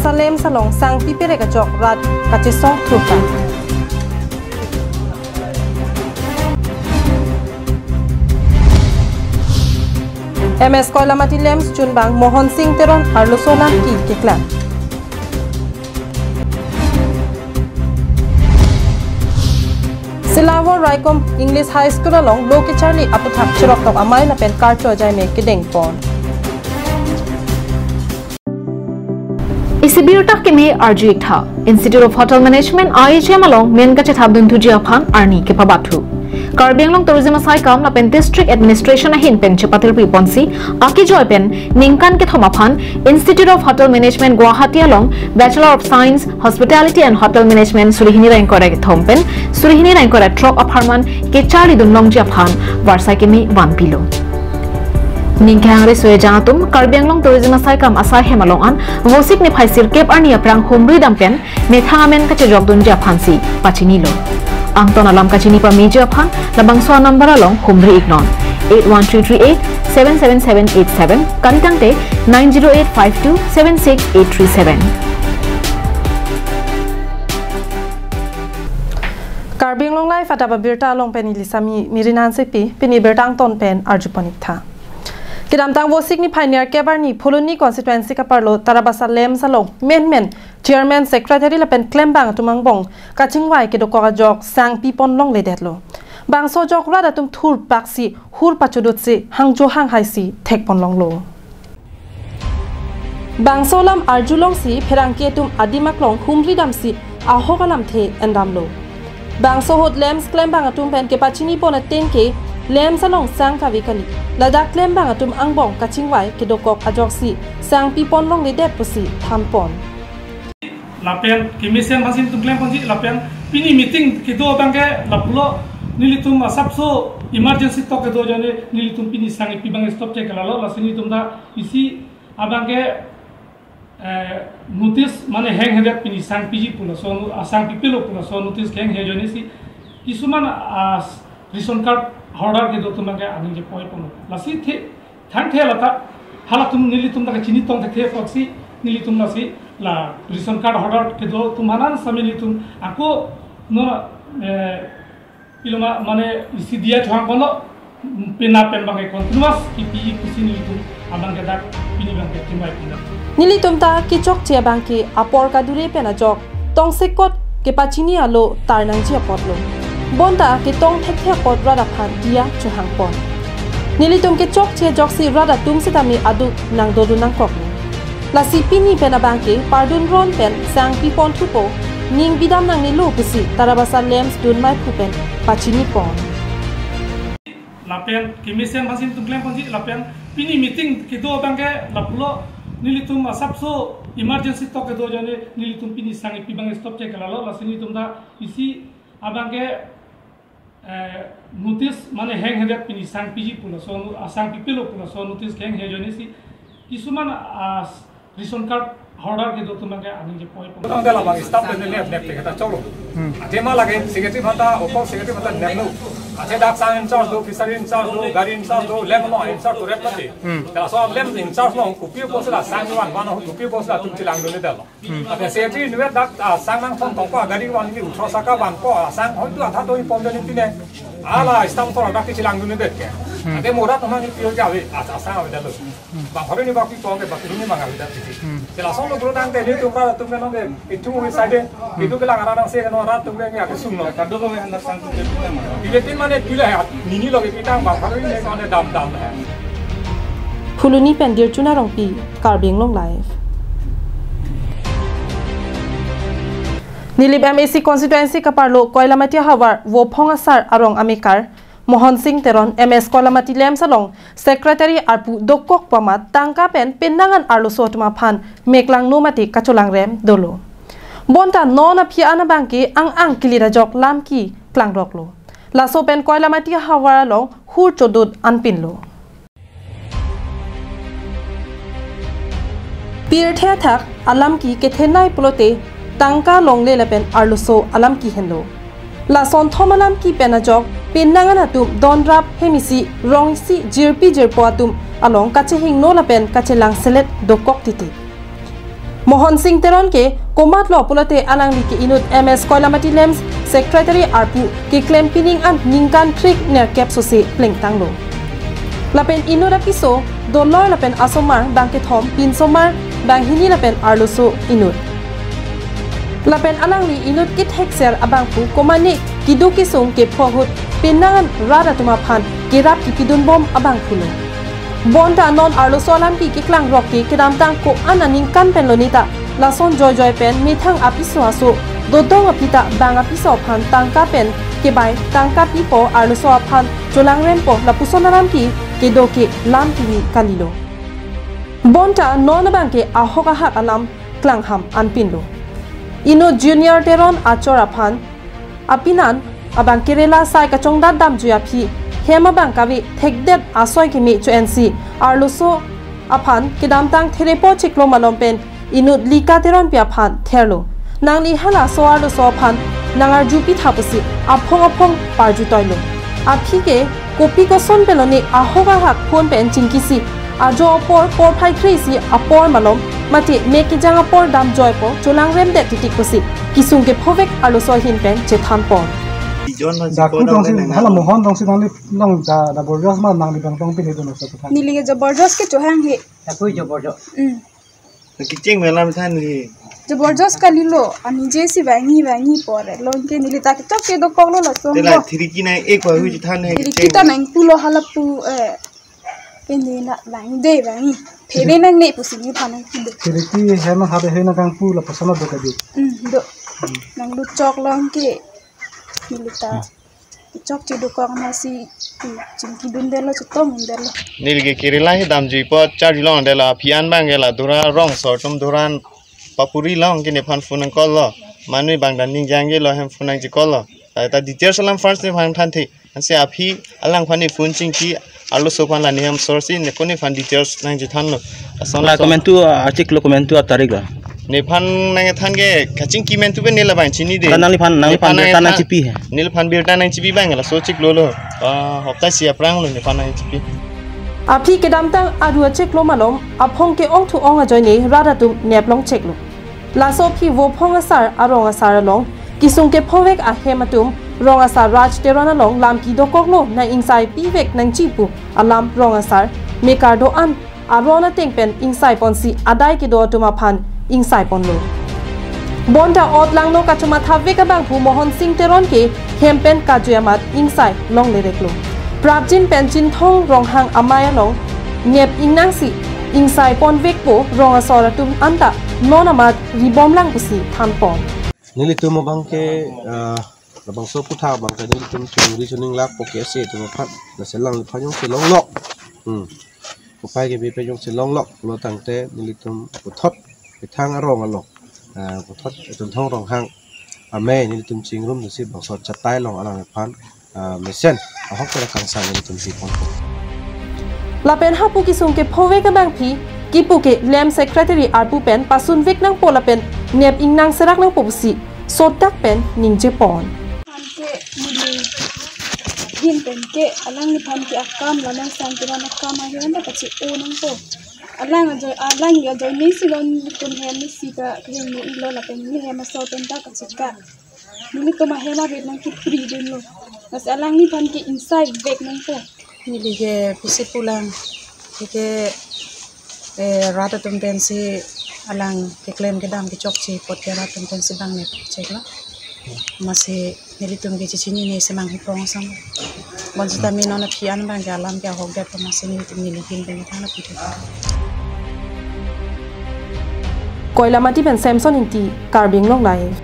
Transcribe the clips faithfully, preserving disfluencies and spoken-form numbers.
Tarabasa LAMPS along sang piperek ajok rat kachesong thurta. M S Koilamati LAMPS chunbang Mohon Sing Teron arloso lamki keklang. Silavo Raikom English High School along lo kecharli aputhak cheroktok amei lapen karcho ajaime kedengpon. Isi birta kimi arju iktha. Institute of Hotel Management, I H M along men kachethapdun thuji aphan arni kepabathu. Karbi Anglong Tourism asaikam lapen District Administration ahin pen chepatirpi ponsi akejoi pen ningkan kethom aphan Institute of Hotel Management Guwahati along Bachelor of Science, Hospitality and Hotel Management suri hini ra ingkoi ra kethom pen suri hini ra ingkoi ra throk apharman kecharlidun longji aphan varsai kimi vanpilo. Ning kehang riso-ejang atum Karbi Anglong Tourism asaikam asai hem along an Vosik niphai sirkep arni aphrang humri dam pen methang amen kachejokdunji aphansi pachinilo. Angton alam kachini pameji aphan labangso anumber along humri iknon, eight one three three eight seven seven seven eight seven, kali tangte nine zero eight five two seven six eight three seven. Karbi Anglong Live adap abirta along pen ili Sami Mirin Hansepi, pini birta angton pen arjupon iktha. Kedamtang Vosik niphai nerkep arni Phuloni constituency kaparlo Tarabasa LAMPS along menmen Chairman, Secretary lapen klembang atum angbong kachingvai kedokok ajok sang pipon longledetlo. Bangso ajok rat atum thurpaksi hur pachodutsi hangjo hanghaisi thekpon longlo. Bangso alam arjulongsi pherangke atum adim aklong humri damsi ahok alamthe endamlo. Bangso ahut LAMPS klembang atum pen kepachinipon ateng ke LAMPS along sang kave kali. Ladak klembang atum angbong kachingvai kedokok ajoksi sang pipon longledet pusi thanpon. Lapen kemesen masin tum klemponji lapen pini meeting kedo abangke lapulo, nelitum asapso emergency tok kedo ajoine nelitum pini sang ipi abang stop check lalo, lasi nelitum ta isi abangke, eh, notice mane henghedet pini sang piji pu laso, ah, sang pipelo pu laso notice kehenghe ajoine si kisuman, ah, ration card holder kedo atum abangke aningje poiponlo. Lasi the, thangthe lata halatum nelitum ta kachini tong thekthe apotsi nelitum lasi la ration card holder kedo atum hanan sami nelitum ako no, eh, iloma mane isi diya chohangponlo, penap pen abangke continuous kipi pusi nelitum abangke dak pini abangke chingvai pinlo. Nelitum ta kechokche abangke apor kadure pen ajok tongsekot kepachini alo tar nangji apotlo. Bonta ketong thekthe apot rat aphan diya chohangpon. Nelitum kechokche ajoksi rat atum setame aduk nangdodun nangkoklo. Lasi pini pen abangke pardun ron pen sang pipon thupo, ning bidam nangnelo pusi Tarabasa LAMPS dunmai phu pen pachinipon. Lapen kemesen masin tum klemponji lapen pini meeting kedo abangke lapulo, nelitum asapso emergency tok kedo ajoine nelitum pini sang ipi abang stop check lalo, lasi nelitum ta isi abangke, eh, notice mane henghedet pini sang piji pu laso, ah, sang pipelo pu laso notice kehenghe ajoine si kisuman, ah, ration card holder kedo atum abangke aningje poipo. Tong dela bang staff pen nep nep te kata cholo. Hmm. Athe ma lake secretary aphan ta, opor secretary aphan ta neplo. Athe dak sang in charge do, fishery in charge do, gari in charge do, lemlo in charge do rep mati. Hmm. Dela so lem in charge lo kopi post la sang van van kopi post la atum chelangdunde delo. Hmm. Athe secretary inutvet dak, ah, sang nangthon tongpo, gari van ni uthro saka vanpo, ah, sang hoitu atha do ipon deni pine. Ala staff thor dak chelangdunde ke. Hmm. Athe mo rat aphan ni pio jave, ah, sang ave delo. Bang hari ni bak pi pong ke bak ni bang ada titi. Hmm. Sila song lo guru tang te ni tum ra tum ke nong ke itu mo side itu ke lang arang se ke nong rat tum ke ngi ake sung lo. Kado ko me hendak sang tum ke pitang ma. Ibe tin mane pila ya nini lo ke pitang bang hari ni kone dam dam ya. Phuloni pen Dirchuna Rongpi, Karbi Anglong Live. Nilip M A C constituency kaparlo Koilamati havar Vophong asar arong amekar Mohon Sing Teron M S Koilamati LAMPS along secretary arpu dokok pu amat tangka pen penang an arloso atum aphan meklangno mati kacholangrem dolo. Bonta non aphi an abangke ang ang kilir ajok lamki klangroklo. Laso pen Koilamati havar along hur chodut anpinlo. Pirthe athak alamki kethenei pulote tangka longle lapen arloso alamki henlo. Lason thom alamki pen ajok penang an atum donrap hem isi rong isi jirpi jirpo atum along kachehingno lapen kachelang selet dokok titi. Mohon Sing Teron ke komatlo pulote alangli ke inut M S Koilamati Lamps Secretary arpu keklem pining an ningkan throk nerkep sose plengtanglo. Lapen inut apiso dolor lapen asomar bang kethom, pinsomar bang hini lapen arloso inut. Lapen alangli inut kethekser abangphu komane keduk kesung kepho ahut penang an rat atum aphan kerap kepidunbom abangphulo. Bonta non arloso alampi keklang rok ke kedamtang ko-an aningkan pen loneta lason joijoi pen methang apiso aso dodong aphi ta bang apiso aphan tangka pen kebai tangka pipo, arloso aphan cholangrempo lapuson alampi kedo ke lam pini kalilo. Bonta non abang ke ahok ahak alam klangham anpinlo. Inut Junior Teron achor aphan apinan abang kerela sai kachongdat damjui aphi hem abang kave thekdet asoi keme cho-ensi arloso aphan kedamtang therepo chiklo malom pen inut Lika Teronpi aphan therlo. Nangli halaso arloso aphan nangarju pitha pusi aphong aphong parjutoilo. Aphi ke kopi koson pelone ahok ahak phone pen chingkisi ajo apor porphai kre-isi apor malom mate mek kejang apor damjoipo cholangremdet titik pusi kesung kephovek arloso ahin pen chethanpon. Ijon na Daku sikon dong si, nang hala nang. Mohon dong si nangli long ja, da borjas ma nangli bang dong pini dono sa tukan. Neli ke jabardast ke chohang he. Daku jabardast. Hmm. Kecheng melam than ni. Jabardast kalilo, ani je si bangi bangi pore. Long ke neli ta ketok ke dokoklo laso. Tela thiriki na ek bahu ji than he. Thiriki kecheng. Ta nang pulo halapu, eh. Pini na bangi de bangi. Phere nang ne pusi nephan nang kido. Thiriki hem hade he na kangpu lapuson do kadi. Hmm, do. Nang do chok long ke. Neli ta. Chok chedokok masi, hmm, chingkidundelo, chetongdelo. Neli ke kerela he damjuipo charjulongdelo, aphi an bang ke la dura rong asor atum duran papuri long ke nephan phone nang call lo. Manu bang dan ningjang ke lo hem phone nang call lo. Ta, ta details alam first nephan thanthe. Ansi aphi alangphan ne phone chingki arloso aphan la ne hem source ne ko nephan details nang chethanlo. Ason la ason. Komentu, ah, achiklo komentu atarik la. Nephan nang than ke kachingki mentu pen ne labang chinide. La nangliphan, nangliphan nephan birta nang nang chipi he. Nephan birta nang chipi bang laso chiklo lo. Ah, hopta isi aphrang lo nephan nang chipi. Aphi kedamtang adu achiklo malom aphong ke-ongthu-ong ajoine rat atum neplong cheklo. Laso aphi Vophong asar arong asar along kesung kephovek ahem atum rong asar Raj Teron along lam kedokoklo nang ingsai pivek nangji pu alam rong asar mekar do-an aron ateng pen ingsai ponsi adai kedo atum aphan ingsai ponlo. Bonta otlangno kachomathavek abangphu Mohon Sing Teron ke hem pen kajui amat ingsai longlereklo. Prapjin pen Chinthong Ronghang amei along nep ingnangsi ingsai ponvekpo rong asor atum anta non amat ribomlang pusi thanpon. Nelitum abang ke, eh, labangso aputhak abang ke nelitum chingri chininglakpo ke ase atum aphan, lasi alangliphan jongsi longlok. Hmm. Upai ke bipe jongsi longlok lo tangte nelitum puthot methang arong along. Ah, puthot Chinthong Ronghang amei nelitum chingrum dosi bangso chatai long alangliphan, ah, mesen ahok pera kangsai nelitum si pon. Lapen hapu kesung kephovek abangphi kipu ke Lamps Secretary arpu pen pasunvek nangpo lapen nep ingnang serak nangpo pusi sotak pen ningjepon. Than ke neli ahin pen ke alangliphan ke akam la nang sangkiran akam ahin ta kachi-o nangpo. Alang ajoine, alang ajoine si lo nelitum hem isi ta kehingno-ilo lapen neli hem asor pen ta kachika. Nelitum ahem arit nangkipridunlo. Lasi alangliphan ke ingsai vek nangpo. Neli ke pisi pulang. Ke, eh, rat atum pensi alang keklem kedam kechokche apot ke rat atum pensi bang nepcheklo. Masi nelitum ke chechinine semang hipong sang. Bonsita mi non aphi an bang ke alam ke ahokdet masi nelitum neli kin pen than aphi. Koilamati pen Samson Ingti, Karbi Anglong Live.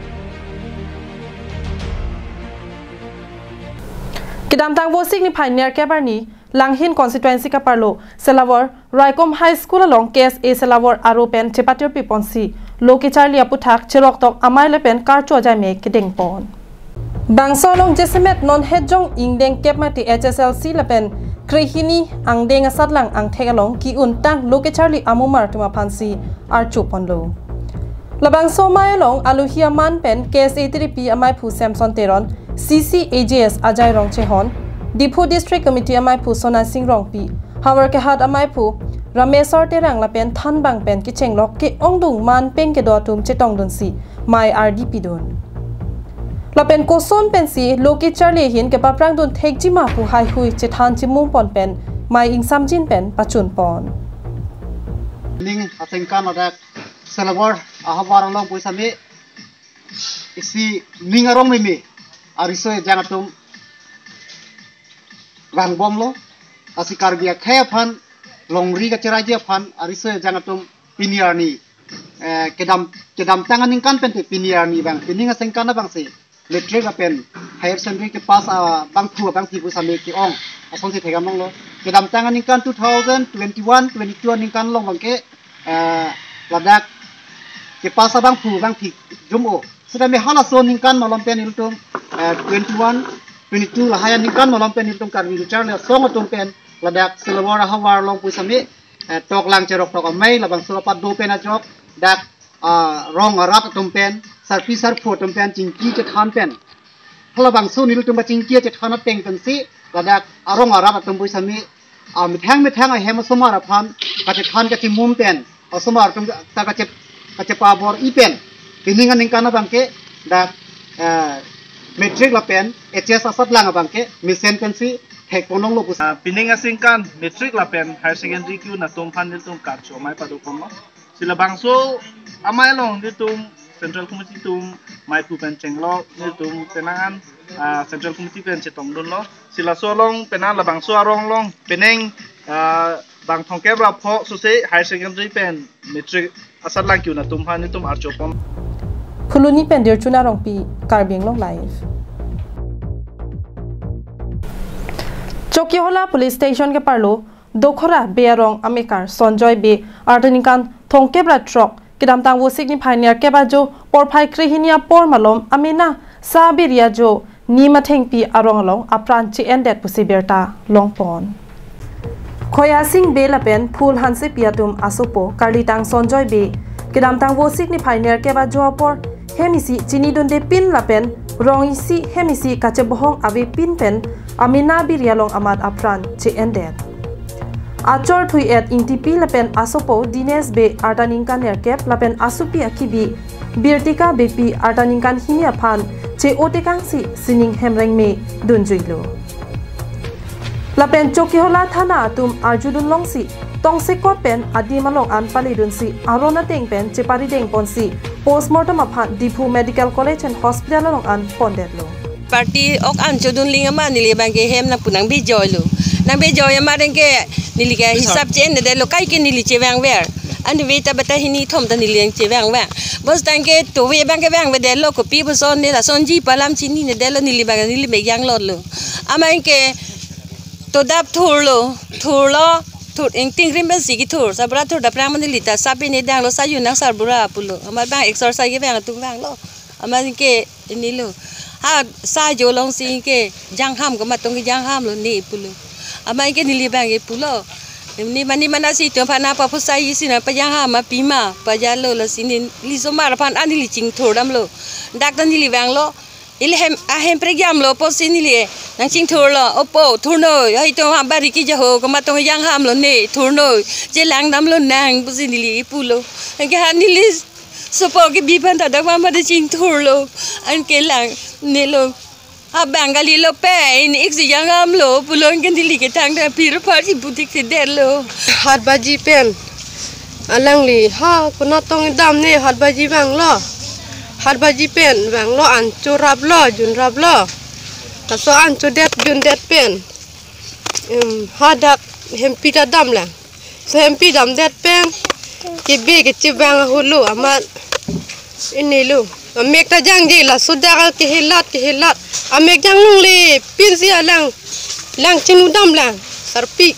Kedamtang Vosik niphai nerkep arni, Langhin constituency kaparlo Selawor Raikom High School along K S A Selawor aro pen chepatirpi ponsi lo kecharli aputhak cheroktok amei lapen karcho ajaime kedengpon. Bangso along jasemet non hetjong ingdeng kep mate H S L C lapen krehini angdeng asatlang angthek along ki-un tang lo kecharli amumar atum aphansi archoponlo. Labangso amei along alohi aman pen K S A tiripi ameiphu Samson Teron, C C A J S Ajai Rongchehon, Diphu District Committee ameiphu Sonasing Rongpi, Howraghat ameiphu Rameswar Terang lapen thanbang pen kechenglok ke-ongdung manpeng kedo atum chetongdunsi mei ardi pidun. Lapen koson pensi lo kecharli ahin kepaprangdun thekjima pu haihui chethan chimum pon pen mei ingsamjin pen pachun pon. Ning asengkan ladak Selawar ahavar along pusitame isi ning arong meme ariso ejang atum vangbomlo, lasi Karbi akhei aphan, longri kacheraiji aphan ariso ejang atum pini arni, eh, kedam, kedamtang aningkan pente pini arni abang, pining asengkan abangsi matric lapen higher secondary kepass abangphu abangphi pusitame ke-ong asonsi thekdam longlo. Kedamtang aningkan two thousand twenty-one twenty-two aningkan along abangke, eh, ladak kepass abangphu abangphi jum-o. Sitame halaso aningkan malom pen ilitum, eh, twenty-one twenty-two lahai aningkan malom pen ilitum Karbi kacharli asong atum pen ladak Selawar ahavar along pusitame, eh, toklang cherok tok amei labangso apat do pen ajok dak, ah, rong arat atum pen, sarpi sarpo atum pen chingki chethan pen, halabangso nelitum pachingki chethan ateng pensi ladak arong arat atum pusitame, ah, methang methang ahem asomar aphan kachethan kachimum pen, asomar atum ta kache, kachepabor-i pen pining aningkan abangke dak, eh, matric lapen H S asatlang abangke mesen pensi thekpon longlo pusi. Ah, pining asengkan matric lapen higher secondary ke-un atum aphan nelitum karcho amei pado ponlo. Si labangso amei along nelitum Central Committee atum meiphu pen chenglok, nelitum penang an, ah, Central Committee pen chetongdunlo. Si laso along penang labangso arong along penang, ah, bang thomkep ra pho sose higher secondary pen matric asatlang ke-un atum aphan nelitum archo pon. Phuloni pen Dirchuna Rongpi, Karbi Anglong Live. Chokihola Police Station keparlo Dokhora Bey arong amekar Sonjoy Bey arta ningkan thomkep ra throk, kedamtang Vosik niphai nerkep ajo porphai krehini apor malom amena Sabiri ajo Nimathengpi arong along apran che-endet pusi birta longpon. Khoyasing Bey lapen Phul Hansepi atum asopo karlitang Sonjoy Bey kedamtang Vosik niphai nerkep ajo apor hem isi chinidunde pin lapen rong isi hem isi kachebohong ave pin pen amena biri along amat apran che-endet. Achor Thuiet Ingtipi lapen asopo Dinesh Bey arta ningkan nerkep lapen asopi akibi Birtika Beypi arta ningkan hini aphan che-otekangsi sining hemrengme dunjuilo. Lapen Chokihola thana atum arjudun longsi tongsekot pen adim along an paledunsi aron ateng pen cheparideng ponsi postmortem aphan Diphu Medical College and Hospital along an pondetlo. Party ok an chodun ling amat neli abangke hem nangpu nangbejoilo. Nangbejoilo amat anke neli ke hisap che-endetlo, kaike neli chevangver. Anve ta bata hini thom ta neli nangchevangver. Bos tangke tove abangke vangvedetlo, kopi puson ne lasonji pu alam chininedetlo, neli abang neli mek yanglotlo. Amat anke todap thurlo, thurlo, thur ingting rim pensi kethur, sarbura thur daprang mane neli ta sapi ne danglo, saju nang sarbura pulo. Amat abang exercise kevang atum vanglo. Amat anke inilo. Ha sajo alongsi ke jangham komat tong ke janghamlo ne pulo. Amat anke neli abangke pulo. Ne mane mana si tu aphan apa pusai si nangpajangham ma pima pajalo lasi neli osomar aphan an neli chingthurdamlo. Dak ta neli vanglo. Ili hem ahem prekjamlo pusi neli nangchingthurlo. Opo thurnoi. Hai to ha bari kejaho komat tong janghamlo ne thurnoi. Chelangdamlo nang pusi neli pulo. Anke ha neli sopo ke biphan ta dak mama de chingthurlo. Anke langnelo. Ha Bengali lo pen, ik si janghamlo, pulo anke neli ke thangta pir phar si butik si detlo. Hat baji pen. Alangli, ha, konat tong dam ne, hat baji vanglo. Hat baji pen, vanglo, an choraplo, junraplo. Laso an chodet, jundet pen. Em, hadak hempi ta damlang. So hempi damdet pen kebe kechevang ahutlo amat inilo. Amek ta jangje laso dak kehelat kehelat. Amek janglongle pinsi alang lang chingludamlang. Sarpi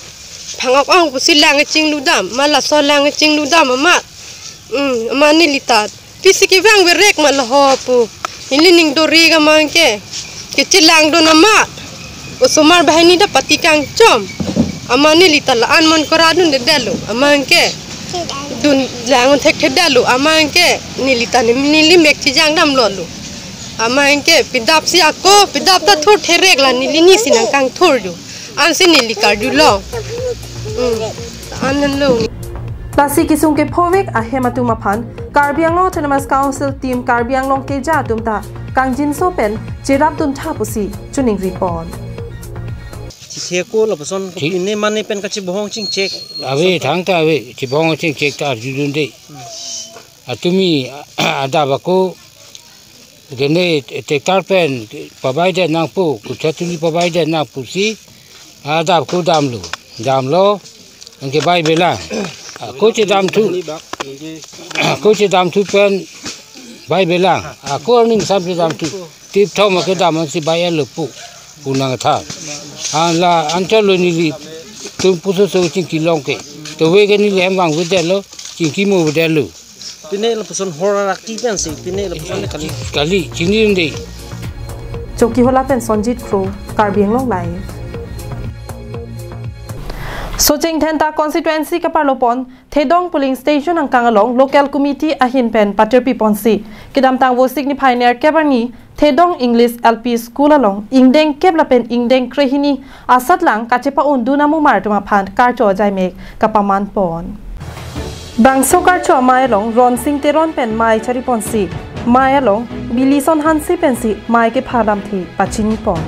phangok ong pusi lang chingludam. Ma laso lang chingludam amat. Hmm, amat neli ta pisi kevang verek ma laho pu. Neli ning dori amat anke kechelangdun amat. Osomar banghini ta pati kangchom. Amat neli ta la-an mon koradundedetlo. Amat anke dun lang thekthedetlo. Amat anke neli ta ne neli mek chejangdamlotlo. Amat anke pedap si ako, pedap ta thurtherek la neli ni si nangkangthurlo. Ansi neli karjulo. Hmm. An henlo. Lasi kesung kephovek ahem atum aphan Karbi Anglong Autonomous Council Team Karbi Anglong keja atum ta kangjinso pen cherapdun tha pusi choningri pon. Chitheko lapuson Thi- kopine mane pen kachibohong chingchek. Ave, thangta ave, chibohong chingchek ta arjudunde. Atumi adap ako, dene tractor pen pabaidet nangpo, kutha tumi pabaidet nangpo si, adap ako damlo, damlo, anke bai belang. Ako chedamthu, ako chedamthu pen bai belang. Ako aning sam chedamthu. Tip thom ake dam ansi bai alo pu, pu nangthan. An la anchot lo nelitum pusoso chingki long ke. To ve ke neli hem vangvedetlo, chingki mo vedetlo. Pine lapuson hor araki pensi, pine lapuson kali. Kali, chininde. Chokihola pen Sonjit Kro, Karbi Anglong Live. Socheng Dhenta constituency kaparlopon Thedong polling station angkang along local committee ahin pen patirpi ponsi, kedamtang Vosik niphai nerkep arni Thedong English L P School along ingdeng kep lapen ingdeng krehini asatlang kachepa-undun amumar atum aphan karcho ajaimek kapaman pon. Bangso karcho amei along Ronsing Teron pen mei chari ponsi, mei along Bilison Hanse pensi mei kepha damthe pachini pon.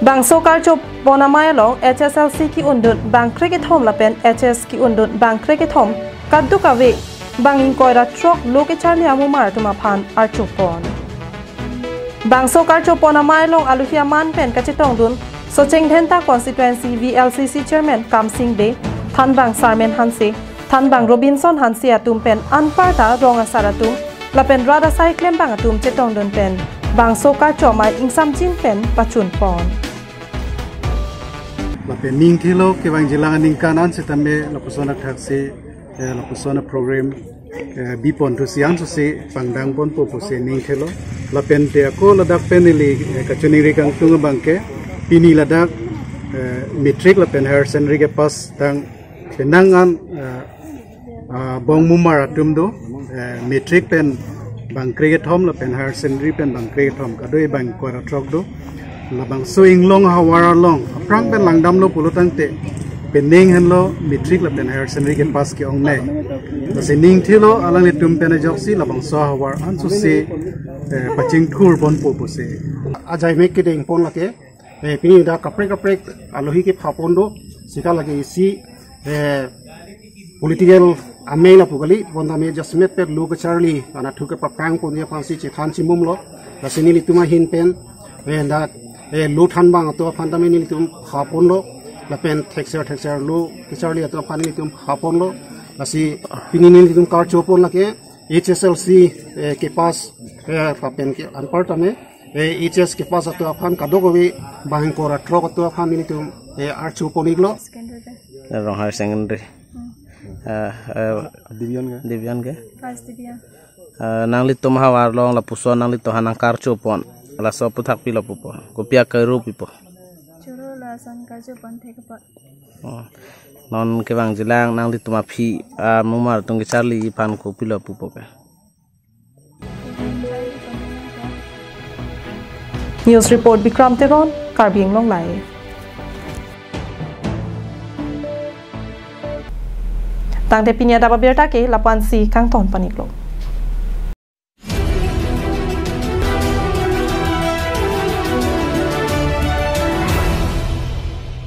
Bangso karcho pon amei along H S L C ke-undun bangkre kethom lapen H S ke-undun bangkre kethom kadokave bang ingkoi ra throk lo kecharli amumar atum aphan archo pon. Bangso karcho pon amei along alohi aman pen kachetongdun Socheng Dhenta constituency V L C C chairman Kamsing Bey, thanbang Sarmen Hanse, thanbang Robinson Hanse atum pen anparta rong asar atum lapen rat asai klembang atum chetongdun pen bangso karcho amei ingsamjin pen pachun pon. Lapen ning thelo kevangjilang aningkan an setame lapuson athaksi, eh, lapuson program, eh, bipon thusi ansose pangdang ponpo pusi ning thelo. Lapen te ako ladak pen neli, eh, kachoningri kangtung abangke pini ladak, eh, matric lapen higher secondary kepass tang penang an, eh, ah, bong mumar atum do, eh, matric pen bangkre kethom lapen higher secondary pen bangkre kethom, kadokave bang ingkoi ra throk do. Labangso inglong havar along aphrang pen langdamlo pulo tangte penang henlo matric lapen higher secondary kepass ke-ongnei. Lasi ning thelo alanglitum pen ajoksi labangso havar ansose, eh, pachingthur ponpo pusi. Ajaimek kedeng pon lake, eh, pini dak kaprek kaprek alohi kepha pon do, sita lake isi, eh, political amei lapu kali, bonta me adjustment pe lo kecharli, anatthu kepaprang ponji aphansi chethan chimumlo, lasi nelitum ahin pen, eh, dak, eh, lo thanbang atum aphan tame nelitum pha ponlo, lapen thekser thekser lo kecharli atum aphan nelitum pha ponlo, lasi pini nelitum karcho pon lake, H S L C, eh, kepass, eh, lapen ke anparta me, eh, H S kepass atum aphan kadokave bang ingkoi ra throk atum aphan nelitum, eh, archo pon-iklo. Rong higher secondary. Eh, eh, Division ke? Division ke? First division. Eh, nanglitum havar along lapuson nanglitum aphan nangkarcho pon, laso aphuthak pilo pupo? Kopi akai ru pipo? Choro lason karcho pon thekpo. Oh. Non kevangjilang nanglitum aphi, ah, mumar atum kecharli aphan kopilo pupo ke? News report Bikram Teron, Karbi Anglong Live. Tangte pini adap abirta ke lapu-ansi kangton pon-iklo.